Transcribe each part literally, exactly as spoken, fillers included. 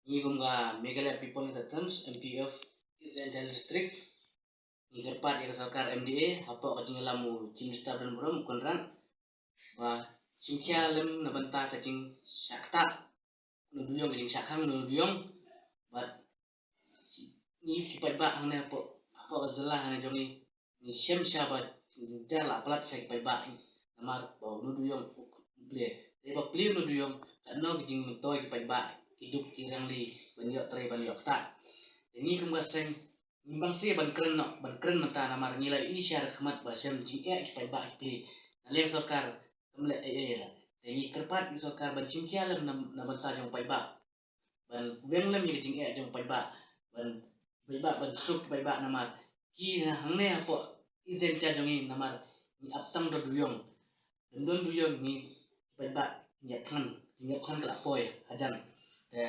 Ngi kum ka Meghalaya People United Front, M P F, East Jaintia District, ngi kyrpad ïa ka sorkar M D A hapoh ka jingïalam u Chief Minister badonburom u Conrad ba shim khia lem na bynta ka jingshah ktah na u duyong, ka jingshah khang na u duyong. Bad ngi ki paidbah hangne hapoh, hapoh ka jylla hangne jong ngi, ngi shem sha ba jynjar la palat sha ki paidbah, namar ba u duyong u plie. Te ba plie u duyong, katno ki jingmyntoi ki paidbah, ki duk ki rangli ban ïoh trei ban ïoh ktah. Te ngi kum ka seng ngim bang seh ban kren noh, ban kren mynta namar ngi la ïohi sha da khmat ba shem jingeh ki paidbah ki plie. Na liang sorkar kam leh ei ei la. Te ngi kyrpad ïa sorkar ban shim khia lem na, na bynta jong paidbah, ban weng lem ïa ka jingeh jong paidbah, ban paidbah, ban suk paidbah namar ki na hangne hapoh East Jaintia jong ngi namar ngi ap tang da duyong. Dang don duyong ngi paidbah ngi ap thngan, ngi ap thngan ka la poi hajan. Te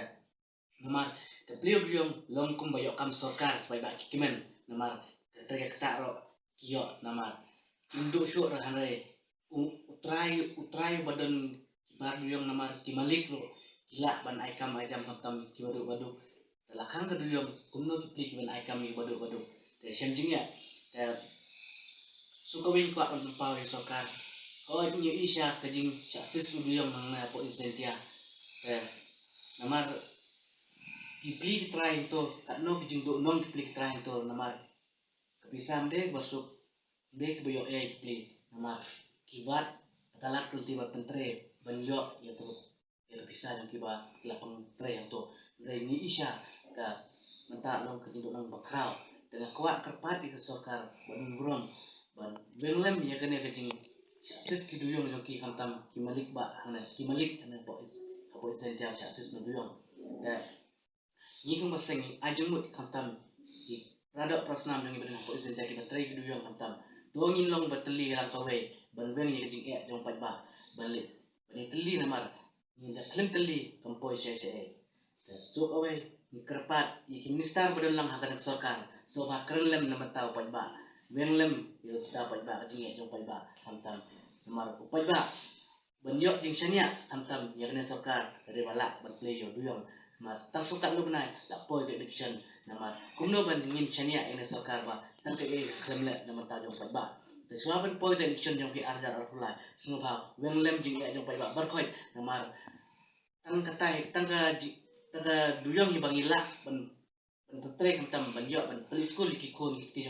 namar te plie u duyong long kum ba ïoh kam sorkar, paidbah ki kmen namar ka trei ka ktah ruh ki ïoh namar kim duh shuh ruh, hynrei u, u trai, u trai ba don ki bar duyong namar ki malik ruh ki lah ban ai kam ai jam khamtam ki baduk baduk. Te la khang ka duyong kumno ki plie ki ban ai kam ïa ki baduk baduk. Te shem jingeh. Te shu kawei kwah ban pynpaw ïa sorkar. Hooid ngi ïohi sha ka jingshah sis u duyong hangne hapoh East Jaintia. Te namar ki plie ki trai hangto, katno ki jingduh nong ki plie ki trai hangto namar ka pisa ym dei ba suk, ym dei ba ïoh ei ki plie namar ki wad ka talat ka lynti ban pyntrei ban ïoh ïa tu ïa ka pisa jong kiba ki la pang trei hangto. Hynrei ngi ïohi sha ka mynta long ka jingduh nong ba khraw. Te nga kwah kyrpad ïa ka sorkar badonburom ban weng lem ïa kane ka jingshah sis ki duyong jong ki khamtam ki malik ba hangne, ki malik hangne hapoh East, hapoh East Jaintia shah sis na duyong. Te ngi kum ka seng ngi ai jingmut khamtam ki para doh para snam jong ngi ba don hapoh East Jaintia kiba trei ki duyong khamtam. To ngin long ba tylli lang kawei ban weng ïa ka jingeh jong paidbah ban leit ban ïa tylli namar ngi da khlem tylli kam poi shaei shaei. Te shu kawei ngi kyrpad ïa ki minister ba don lang ha kane ka sorkar, sngewbha kren lem na bynta u paidbah, weng lem ïa ka bynta u paidbah, ka jingeh jong u paidbah khamtam. Namar u paidbah ban ïoh jingshaniah khamtam ïa kane sorkar, ka dei ba lah ban plie ïa u duyong. Namar tang shu katno bnai la poi ka election, namar kumno ban ngin shaniah ïa kane sorkar ba tang kaei ka khlem leh na bynta jong u paidbah. Te shuwa ban poi ka election jong phi ar hajar arphew lai, sngewbha weng lem jingeh jong u paidbah baroh khoit, namar tang katai, tang ka ji-, tang ka duyong hi ba ngi lah ban, ban pyntrei khamtam, ban ïoh ban pynskul ïa ki khun ki kti jong